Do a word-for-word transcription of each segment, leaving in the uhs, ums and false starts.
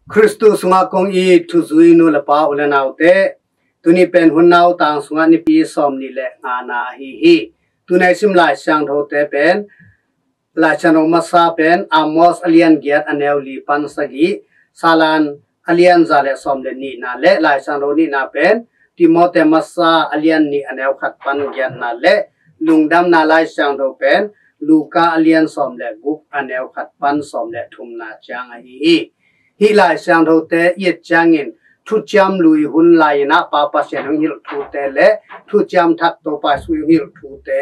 Khristu sungah kong it thuzui nu le pa u le naute, tuni pen hun nautang sungah nipi sawm nih le ngana ahi hi. Tuni i sim Lai Siangthote pen Lai Siangtho masa pen Amos a lian giat a neu li pan sagih, Salan a lian za le sawm le nihna le Lai Siangtho nihna pen Timote masa a lian nih a neu khat pan giatna le Lungdamna Lai Siangtho pen Luka a lian sawm le guk a neu khat pan sawm le thumna ciang ahi hi. Hih Lai Siangthote i et ciangin thuciam lui hun lai-in ah Pa Pasian hong hilh thute le thuciam thak Topa Jesu hong hilh thute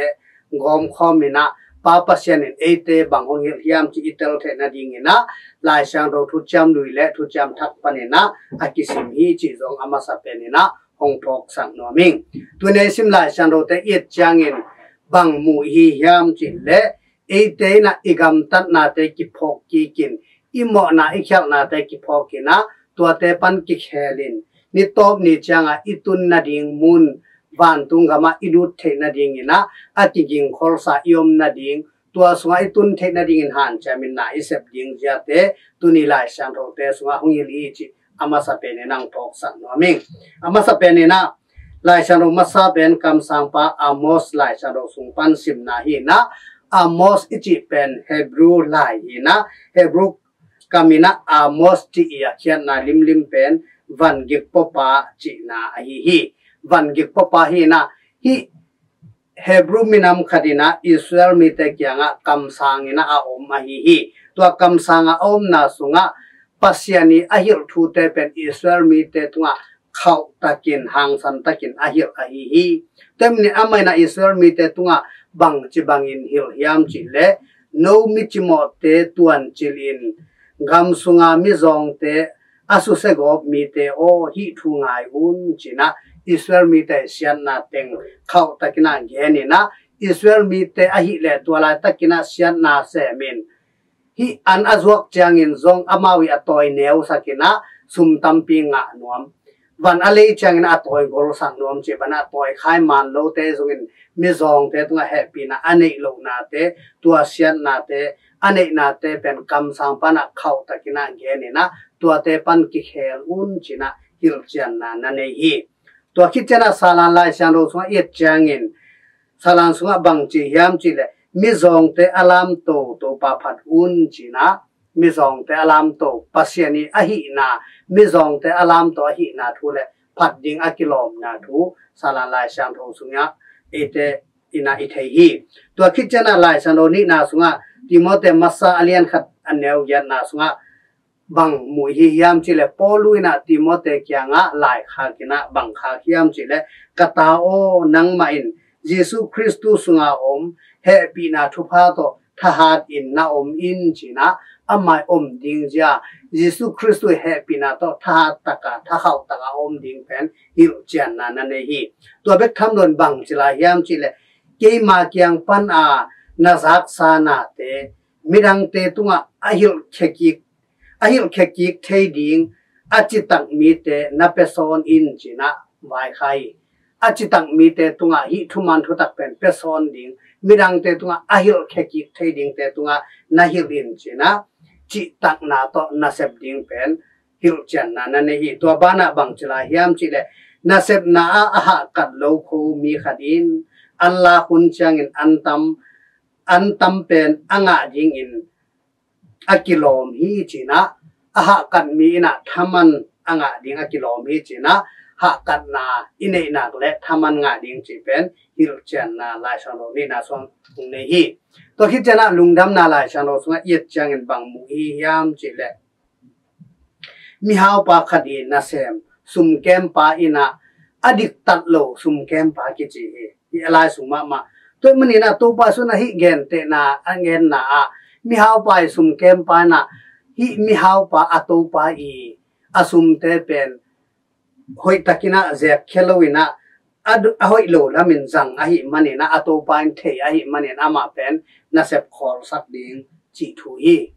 gawmkhawm in ah Pa Pasian in eite bang hong hilh hiam cih i tel theih nadingin ah Lai Siangtho thuciam lui le thuciam thak panin ah a kisim hi cih zong a masa penin ah hong phawksak nuam ing. Tuni i sim Lai Siangthote i et ciangin bang mu i hi hiam cih leh eite in ah i gamtatnate kiphawk kikin, i mawhna i khialhnate kiphawk in ah tuate pan kikhelin, ni tawp ni ciangah i tun nading mun, vantung gamah i lut theih nadingin ah a kigingkholsa i om nading, tua sungah i tun theih nadingin hanciamin na i sep ding ziate tuni Lai Siangthote sungah hong hilh hi cih a masa penin ah hong phawksak nuam ing. A masa penin ah Lai Siangtho masa pen kamsangpa Amos Lai Siangtho sung pan simna hi in ah, Amos i cih pen Hebrew lai hi in ah, Hebrew kam in ah Amos cih i a khiatna limlim pen van gikpawpa cihna ahi hi. Van gikpawpa hi in ah, hih Hebrew minam khat in ah Israel mite kiangah kamsang in ah a om ahi hi. Tua kamsang a omna sungah Pasian i a hilh thute pen Israel mite tungah khauhtakin, hangsantakin a hilh ahi hi. Tua manin amah in ah Israel mite tungah bangci bangin hilh hiam cih leh, no micimawhte tuancil in gam sunga mizawngte a susia gawp mite aw, hih thu ngai un ci in ah Israel mite siatna teng khauhtakin ah gen in ah, Israel mite ahih leh tua laitakin ah siatna semin, hih an a zuak ciangin zong amau i a tawi neusak in ah sum tampi ngah nuam, van a lei ciangin a tawi golsak nuam cih bangin a tawi khai man lote zongin mizawngte tungah hehpihna a neih lohnate, tua siatnate, a neihnate pen kamsang pan ah khauhtakin ah gen in ah tuate pan kikhel un ci in ah hilhcianna na nei hi. Tua khit ciangin ah Salan Lai Siangtho sungah i et ciangin, Salan sungah bangci hiam cih leh mizawngte a lamto Topa phat un ci in ah, mizawngte a lamto Pasian i ahihna, mizawngte a lamto ahihna thu le phat ding a kilawmna thu Salan Lai Siangtho sungah eite in ah i thei hi. Tua khit ciangin ah Lai Siangtho nihna sungah Timote masa a lian khat a neu giatna sungah bang mu i hi hiam cih leh Paul in ah Timote kiangah laikhak in ah bang khak hiam cih leh, ka ta aw, nangmah in Jesu Khristu sunga om hehpihna thupha tawh thahat in na om in ci in ah, amah i om ding zia, Jesu Khristu i hehpihna tawh thahat taka, thakhauh taka om ding pen hilhcianna na nei hi. Tua bek tham loin bangci lai hiam cih leh, keima kiang pan a na zaksa nate midangte tungah a hilhkhia kik, a hilhkhia kik thei ding a citak mite na pia sawn in ci in ah vaikhak hi. A citak mite tungah hih thuman thutak pen pia sawn ding, midangte tungah a hilhkhia kik thei dingte tungah na hilh in ci in ah, cihtakna tawh nasep ding pen hilhcianna na nei hi. Tua banah bangci lai hiam cih leh, nasepna ah a hahkat lo kho mi khat in an lak hun ciangin an tam, an tam pen a ngah dingin a kilawm hi ci in ah, a hahkat mi in ah thaman a ngah ding a kilawm hi ci in ah, hahkatna i neih nak le thaman ngah ding cih pen hilhcianna Lai Siangtho nihna sungah hong nei hi. Tua khit ciangin ah Lungdamna Lai Siangtho sungah i et ciangin bang mu i hi hiam cih leh, mihaupa khat i nasem sumkempa in ah a diktat lo sumkempa kici hi. Hih a lai sung mahmah. Tua ahih manin ah Topa Jesu in ah hih gentehna a genna ah, mihaupa i sumkempa in ah hih mihaupa a topa i a sumte pen hoihtakin ah zekkhia lo in ah, a, a hoih lo lamin zang ahih manin ah, a topa in thei ahih manin amah pen nasep khawlsak ding cih thu hi.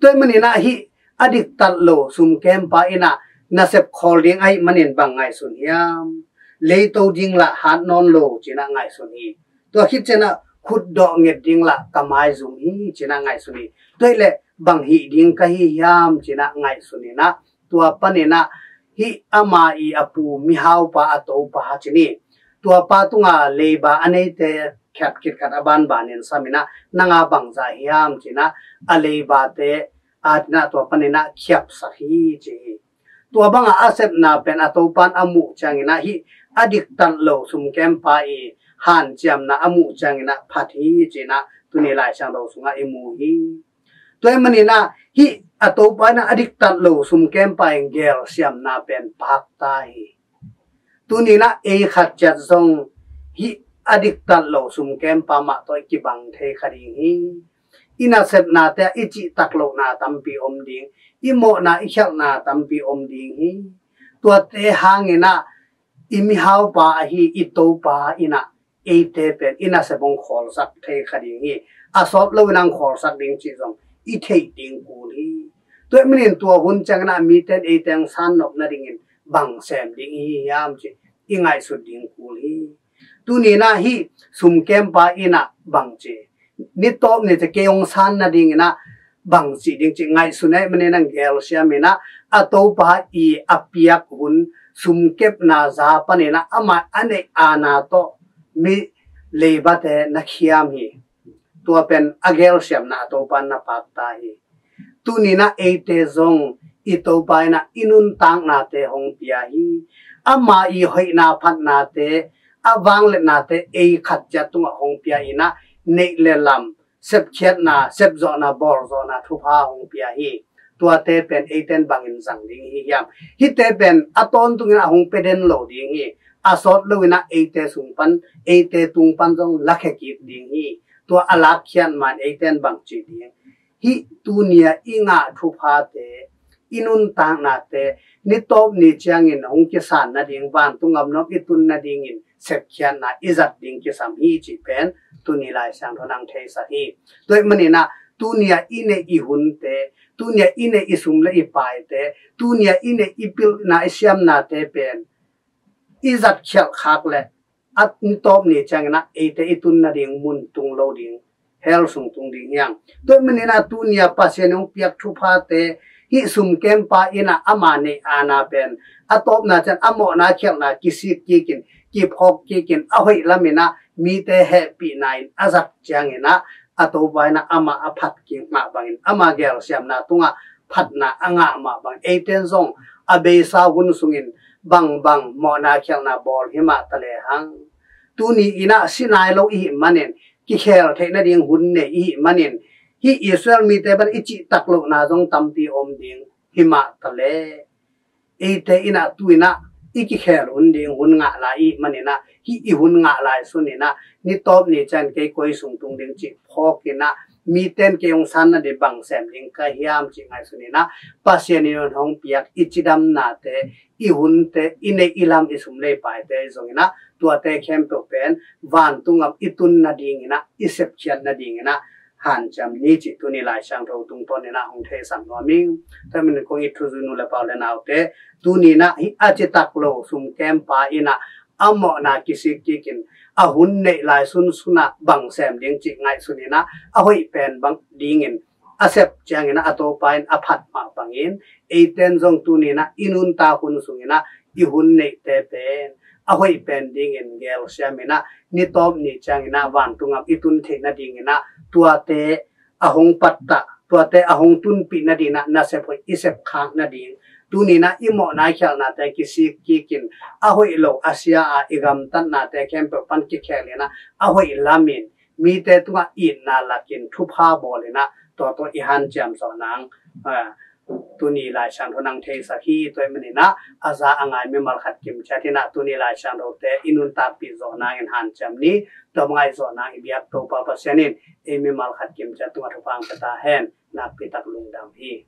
Tua ahih manin ah hih a diktat lo sumkempa in ah nasep khawl ding ahih manin bang ngaihsun hiam? Leito ding lah hat nawn lo ci in ah ngaihsun hi. Tua khit ciangin ah khutdawh nget ding lah ka maizum hi ci in ah ngaihsun hi. Tua ahih leh bang hih ding ka hi hiam ci-in ah ngaihsun in ah, tua panin ah hih ama i a pu mihaupa a topa ci-in, tua pa tungah leiba a neite khat khit khat a banbanin sam in ah, nang a bangzah hiam ci-in ah a leibate a, ci-in ah tua panin ah khiapsak hi ci hi. Tua bangah a sepna pen a topan a muh ciangin ah hih a diktat lo sumkempa i hanciamna a muh ciangin ah phat hi ci-in ah tuni Lai Siangtho sungah i mu hi. Tua ahih manin ah hih a topa in ah a diktat lo sumkempa i gelsiamna pen pakta hi. Tuni in ah ei khat ciat zong hih a diktat lo sumkempa mah tawh i kibang thei kha ding hi. I nasepnate ah i cihtak lohna tampi om ding, i mawhna i khialhna tampi om ding hi. Tuate hangin ah i mihaupa ahi i topa in ah eite pen i nasep hong khawlsak thei kha ding hi. A sawt loin ah hong khawlsak ding cih zong i theih ding kul hi. Tua ahih manin tua hun ciangin ah mite in eite hong sannop nadingin bang sem ding i hi hiam cih i ngaihsut ding kul hi. Tuni in ah hih sumkempa in ah bang ci, ni tawp ni ciang kei hong san nadingin ah bang ci ding cih ngaihsun ahih manin ah gelsiam in ah a topa i a piak hun sumkepna za panin ah amah a neih aana tawh mi leibate na khiam hi. Tua pen a gelsiamna a topa na pakta hi. Tuni in ah eite zong i topa in ah i nuntaknate hong pia hi. Ama i hoihna phatnate, a vangliatnate ei khat ciat tungah hong pia in ah neih le lam, sepkhiatna, sepzawhna, bawlzawhna thupha hong pia hi. Tuate pen eite in bangin zang ding i hi hiam? Hihte pen a tawntungin ah hong pia den lo ding hi. A sawt loin ah eite sung pan, eite tung pan zong lakhia kik ding hi. Tua a lakkhiat ma-in eite in bang ci ding? Hih tuni a i ngah thuphate, i nuntaknate, ni tawp ni ciangin hong kisan nading, vantung gam nuam i tun nadingin sepkhiatna i zat ding kisam hi cih pen tuni Lai Siangtho in ah hong theisak hi. Tua ahih manin ah tuni a i neih i hunte, tuni a i neih i sum le i paite, tuni a i neih i pilna i siamnate pen i zat khialh khak leh a ni tawp ni ciangin ah eite i tun nading mun tung lo ding, hell sung tung ding hi hang. Tua ahih manin ah tuni a Pasian in hong piak thuphate, hih sumkempa in ah ama neih aana pen a tawpna ciang a mawhna khialhna kisik kikin, kiphawk kikin, a hoih lamin ah mite hehpihna in a zat ciangin ah a topa in ah amah a phat kik mah bangin, ama gelsiamna tungah phatna a ngah mah bangin, eite in zong a beisa hun sungin bangbang mawhna khialhna bawl hi mah ta lehang, tuni in ah si nai lo i hih manin, kikhel theih nading hun nei i hih manin, hih Israel mite bang i cihtak lohna zong tampi om ding hi mah ta leh, eite in ah tu in ah i kikhel hun ding hun ngah lai i hih manin ah, hih i hun ngah lai sun in ah ni tawp ni ciang kei koi sung tung ding cih phawk in ah, mite in kei hong san nading bang sem ding ka hiam cih ngaihsun in ah, Pasian in hong piak i cidamnate, i hunte, i neih i lam, i sum le i paite zong in ah, tuate khempeuh pen vantung gam i tun nadingin ah, i sepkhiat nadingin ah hanciam ni cih tuni Lai Siangtho tungtawn in ah hong theisak nuam ing. Tua ahih manin kong it thuzui nu le pa u le naute, tuni in ah hih a cihtak lo sumkempa in ah a mawhna kisik kikin, a hun neih lai sunsun ah bang sem ding cih ngaihsun in ah, a hoih pen bang dingin a sep ciangin ah a topa in a phat mah bangin, eite in zong tuni in ah i nuntak hun sung in ah i hun neihte pen a hoih pen dingin gelsiam in ah, ni tawp ni ciangin ah vantung gam i tun theih nadingin ah tuate a hong pattah, tuate a hong tunpih nadingin ah nasep hoih i sep khak nading, tuni in ah i mawhna i khialhnate kisik kikin, a hoih lo a sia a i gamtatnate khempeuh pan kikhel in ah a hoih lamin mite tungah itna lakin thupha bawl in ah tua tawh i hanciam zawh nang, ah, tuni Lai Siangtho in ah hong theisak hi. Tua ahih manin ah a za a ngai mimal khat kim ciat in ah tuni Lai Siangthote i nuntakpih zawh nangin hanciam ni. Tua bang a i zawh nang i biak Topa Pasian in ei mimal khat kim ciat tungah thupha hong pia ta hen. Nakpi tak lungdam hi.